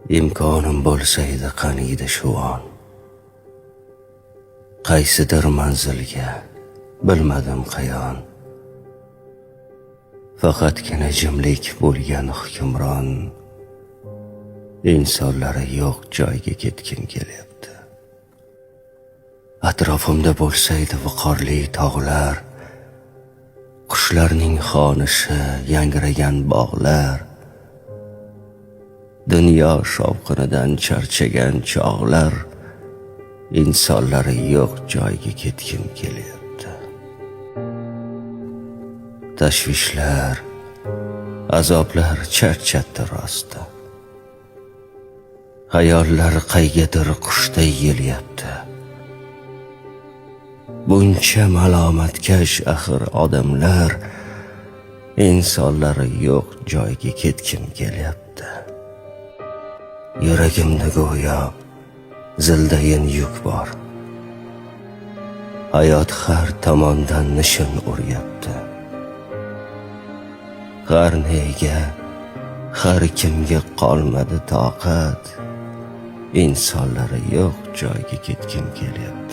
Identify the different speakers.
Speaker 1: Imkonim bo'lsaydi qaniydi shu on. Qaysidir manzilga, bilmadim qayon. Faqatgina jimlik bo'lgan hukmron, insonlari yo'q joyga ketgim kelyapti. Atrofimda bo'lsaydi viqorli tog'lar, qushlarning xonishi, yangragan bog'lar, dunyo shovqinidan charchagan chog'lar, insonlari yo'q joyga ketgim kelyapti. Tashvishlar, azoblar charchatdi rosti. Xayollar qaygadir qushday yelyapti. Buncha malomatkash axir odamlar, insonlari yo'q joyga ketgim kelyapti. Yuragimda go'yo zildayin yuk bor. Hayot har tomondan nishon uryapti. Har nega, har kimga qolmadi toqat, insonlari yo'q joyga ketgim kelyapti.